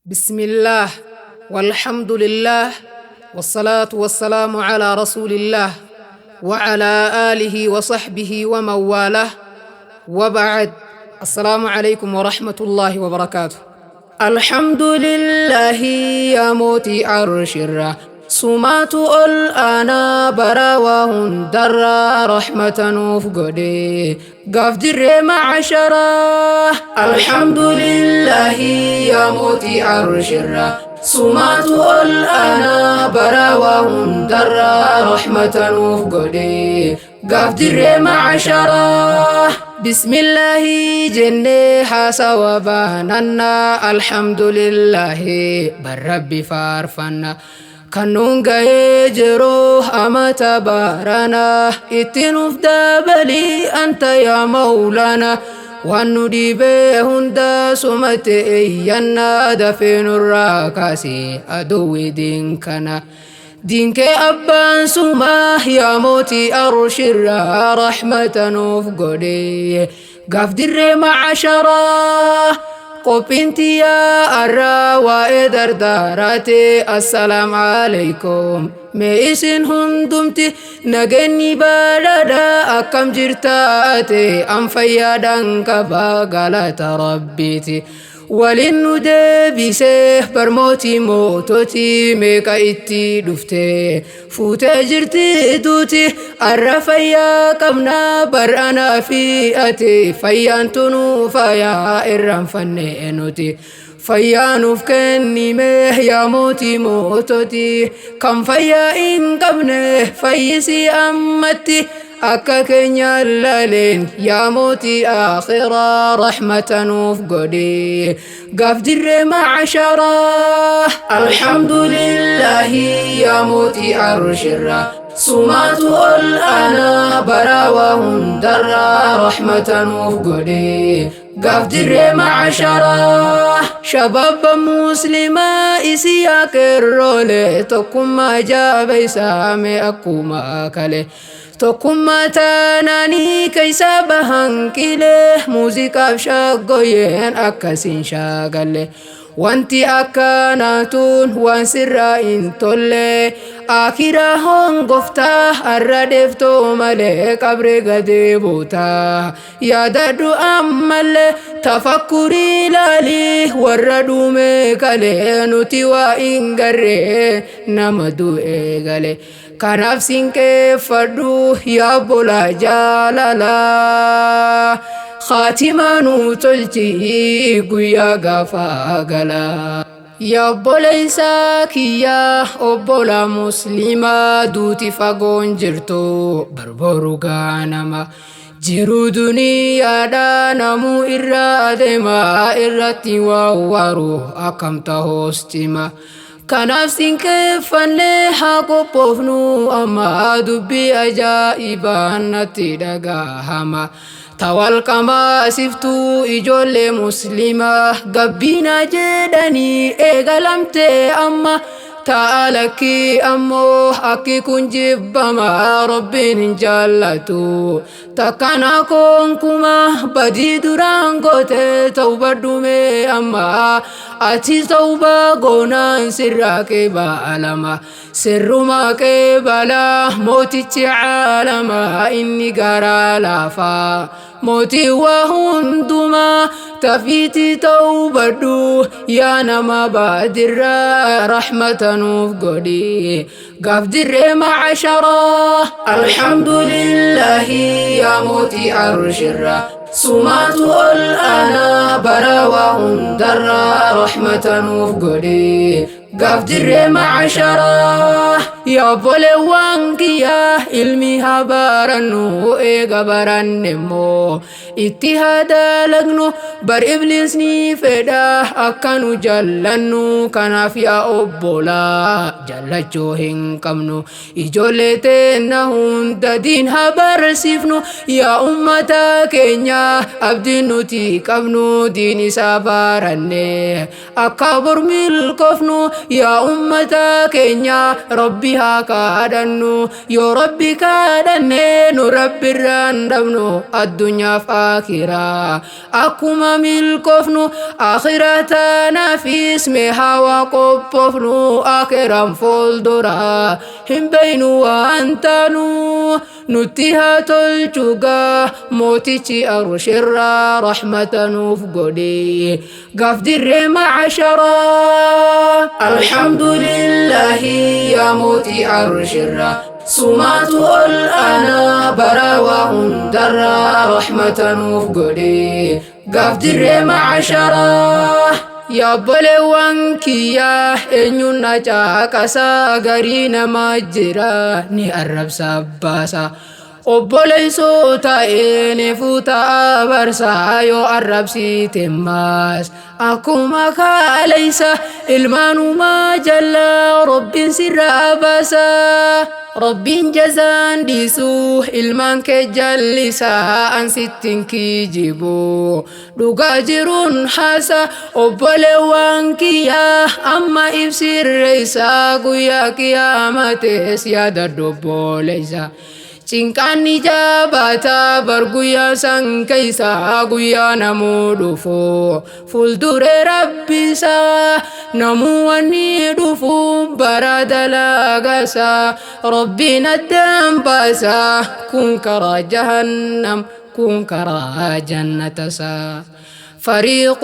بسم الله والحمد لله والصلاة والسلام على رسول الله وعلى آله وصحبه ومن والاه وبعد. السلام عليكم ورحمة الله وبركاته. الحمد لله يا موتي عرش الرا سمات الآن براوهن درا رحمة نوف قدي قاف دري معشرة. الحمد لله يا موتي عرش الرا سمات الآن براوهن درا رحمة نوف قدي قاف دري معشرة. بسم الله جنة حسوا باننا الحمد لله بالرب فارفنا كنون ga'ee jiru amata barana itti nuuf dabalii anta yaa maulana waan nu dhibee hunda sumate eeyyanna dafee nurraa kaasee aduwwi diinkana diinkee abbaan sumaa yaa mootii arshirraa rahmata nuuf godhee gaaf dirree macasharaa. Qophiinti yaa arraa waa'ee dardaaraate. Assalaam alaikum, mee isin hundumti nageenyi badhaadha, akkam jirtaate? An fayyaadhaan qaba, galata rabbiiti. Waliin nu deebisee barmootii moototii meeqa itti dhufte fuutee jirti duuti. Arra fayyaa qabna bar'anaa fi ati fayyaan tunuu fayyaa irraanfanne nuti. Fayyaa nuuf kennime yaa mootii moototii, kan fayyaa hin qabne fayyisii ammatti akka keenya laleen yaa mootii akhiraa rahmata nuuf godhi gaaf dirree macasharaa. Alhamdulillahi yaa mootii arshirraa sumaatu ol aanaa barawaa hundarraa rahmata nuuf godhi gaaf dirree macasharaa. Shababa muslimaa isiyaa qeerroole tokkummaa jaabeessaame akkuma kale tokkummaa taanaanii keessa bahan qilee muuziqaaf shaggoyyeen akkasiin shaagalle. Wanti akkanaatuun waan sirraa hin tolle akiraa hongoftaa har'a deeftoo malee qabree gadee buutaa yaadadhu. Ammallee tafakkurii ilaalii warra dhume kalee nuti waa hin garree nama du'e gale. Kanaaf sinqeeffadhu yaa bolaa jaalalaa khaatima nuu tolchi guyyaa gaafa galaa. Yaa obboleessaa kiyyaa, obbola muslimaa, duuti fagoon jirtu barboru gaanama. Jiruu duniyaadha namuu irra adeema irratti waa waru akkam ta'us cima. Kanaaf sinqeeffanne haa qophoofnu amma dubbii ajaa'ibaan natti dhagahama. Tawal qamaasiftuu ijoollee muslimaa gabbiina jedhanii eegalamte amma. Ta'a lakkii ammoo akki kun jibbama, rabbiin hin jaallatu. Takkana konkuma badii duraan goote tawbadhume amma ati tawbaa goonaan sirraa qeebalama. Sirrumaa qeebalaa mootichi caalamaa inni garaa laafaa. Mootii waa hundumaa tafiiti tawbadhu yaa nama baadirraa rahmata nuuf godhi gaaf dirree macasharaa. Alhamdulillahi yaa mootii arshirraa sumaatu ol aanaa barawaa hundarraa rahmata nuuf godhi gaaf dirree macasharaa. Yaa obboleewwan kiyyaa, ilmi haa barannu, eega baranne immoo itti haa dalagnu. Bar ibliisni fedha akka nu jallannu, kanaaf yaa obbolaa jallachuu hin qabnu. Ijoollee teenna hunda diin haa barsiifnu. Yaa ummata keenya, abdiin nuti qabnu diin isaa baranne akka bor milkoofnu. Yaa ummata keenya, Rabbi haa kadhannu. Yoo Rabbi kadhanne, nu Rabbi irraan dhabnu addunyaaf akiraa. Akkuma milkoofnu akhiraa tanaafis mee haa qophoofnu. Akiraan fuuldura hin beeynu waan taanu. Nutti haa tolchugaa mootichi arshirraa, rahmata nuuf godhe gaaf dirree macasharaa. Alhamdulillahi, yaa mootii arshirraa, sumaatu ol aanaa bara waa hundarraa, rahmata nuuf godhe gaaf dirree macasharaa. Yaa obboleewwan kiyyaa, eenyuun na caaqasaa? Garii namaa jira, ni arrabsa baasa. Obboleessoo ta'ee ni fuuta abarsaa, yoo arrabsite maas akkuma kaaleysa ilmaanumaa jallaa Rabbiin sirraa baasa. Rabbiin jazaan dhiisuu ilmaan kee jallisaa. An sittin kijibu, dhugaa jiruun haasa. Obboleewwan kiyyaa, amma ibsirreessa, guyyaa kiyaamatees yaada obboleessa. Cinqaan ni jabaata bar guyyaa san keessa, guyyaa namuu dhufu fuulduree Rabbisaa. Namuu wanni dhufu bara dalagasa Rabbiin addaan baasa, kun karaa jahannam, kun karaa jannatasaa. فريق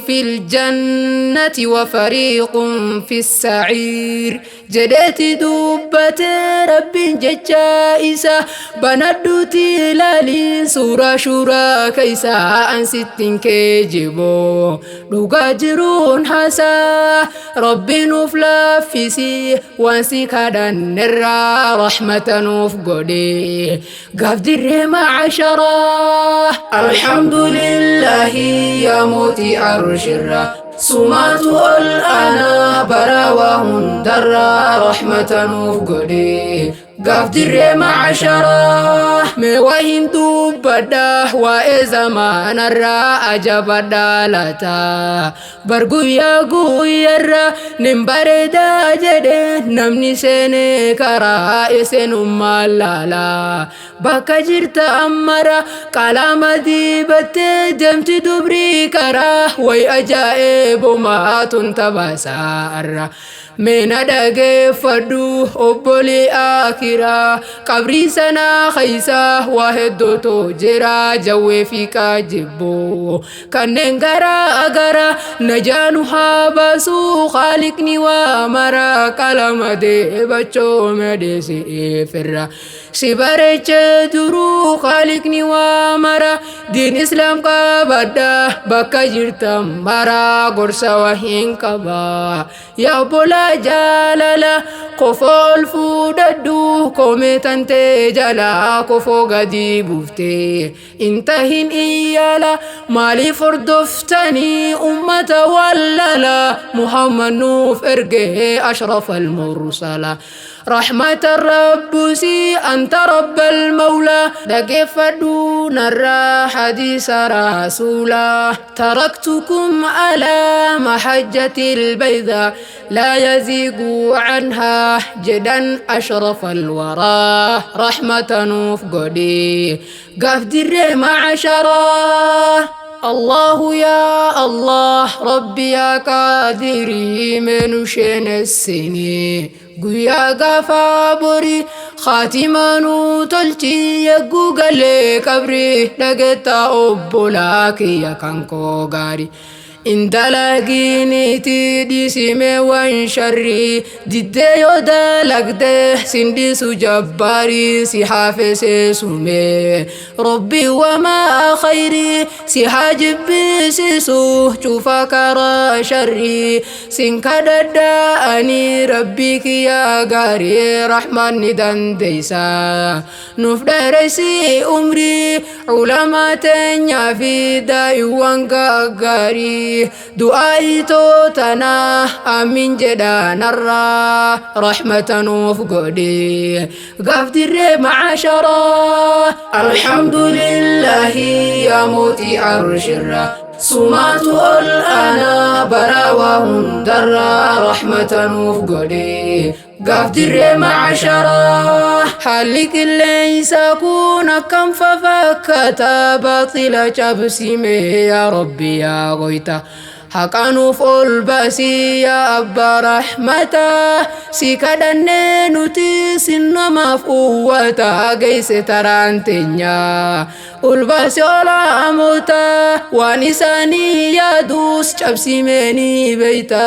في الجنة وفريق في السعير jedheeti dubbate Rabbiin jecha isa. Banadhuuti ilaali suuraa Shuuraa keessa. An sittin keejibu, dhugaa jiruun haasaa. Rabbi nuuf laaffisi waan si kadhannerraa, rahmata nuuf godhe gaaf dirree macasharaa. Alhamdulillahi, yaa mootii arshirraa, sumaatu ol aanaa bara waa hundarraa, rahmata nuuf godhe gaaf dirree macasharaa. Mee waa hin dubbadha waa'ee zamaanarraa, ajabadha laata? Bar guyyaa guyyarra nin bareedaa jedhe namni seenee karaa iseenummaa laala. Bakka jirta ammara qalama dibattee deemti dubrii karaa. Way ajaa'ibumaa tun taphasaarra. Meena dhageeffadhu obbolii akiraa, qabrii sanaa keessa waa hedduutu jira, jawwee fi qaajibbu kanneen garaa gara. Najaanu haa baasu Khaaliqni waa mara. Qalama deebachoo medheesiifirra si bareechee duruu Khaaliqni waa mara. Diin Islaam qabadha bakka jirtan mara, gorsa wahiin qaba. Yaa obbolaa jaalala, kofoo ol fuudhadhu, komee tantee jalaa kofoo gadi buuftee intahin iyyaala. Maaliif hordoftanii ummata wallala? Muhammad nuuf erge ashraf almursala, رحمة الرب سي أنت رب المولى. dhaggeeffadhu narraa حديث رسولا: تركتكم على محجة البيضاء لا يزيغ عنها جدا أشرف الورى، رحمة nuuf godhi gaaf dirree macasharaa. الله يا الله، ربي يا قادري، من شين السنين guyyaa gaafa borii khaatima nuu tolchi yegguu galee qabrii. Dhageettaa obbolaa kiyya, kan koo gaarii intalagiiniti dhiisime, waan sharrii diddee yoo dalagde sin dhiisu jabbaarii. Si haafeseesume Rabbi wamaa khayrii, si haa jibbisiisu cufa karaa sharrii. Sin kadhadhaani Rabbii kiyya gaarii, Rahmaan ni dandeeysa nuuf dheereysi umrii. Culamaa teenyaa fi daa'iwwan gaggaarii, du'aayitoo tanaa aamin jedhaanarraa, rahmata nuuf godhe gaaf dirree macasharaa. Alhamdulillahi, yaa mootii arshirraa. Sumaatu ol aanaa baraa waa hundarraa rahmata nuuf godhe gaaf dirree macasharaa. Haalli qilleensaa kun akkam fafakkata, baaxila cabsime yaa Rabbi yaa goyta. Haqa nuuf ol baasii yaa abbaa rahmataa, si kadhannee nuti sin namaaf uwwata, geesse taraan teenyaa. Ol baasi olaamota, waan isaanii yaadus cabsimeenii beeyta.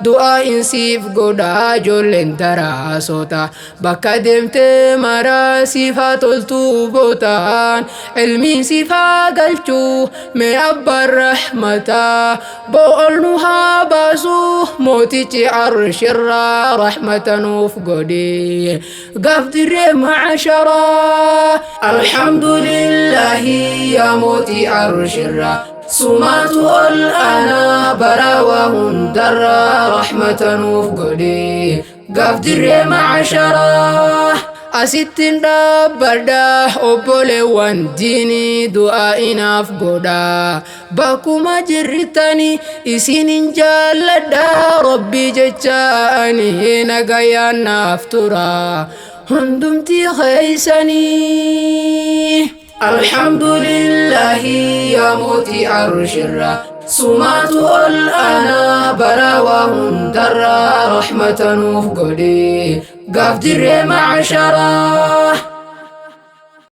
Du'aa insiif godhaa ijoolleen daraasota, bakka deemtee maraa siif haa toltuu bootaan, ilmiin siif haa galchuu mee abbaan rahmataa. Bo'ol nu haa baasu mootichi arshirraa, rahmata nuuf godhe gaaf dirree macasharaa. Alhamdulillahi yaa mootii arshirraa, sumaatu ol aanaa baraa waa hundarraa, rahmata nuuf godhe gaaf dirree macasharaa. Asittiin dhaabbadha obboleewwan diinii, du'aa inaaf godha bakkuma jirtani, isinin jaalladha Rabbi jecha ani, nagayaan naaf tura hundumti keeysanii. Alhamdulillahi yaa mootii arshirraa, sumaatu ol aanaa baraa waa hundarraa, rahmata nuuf godhe gaaf dirree macasharaa.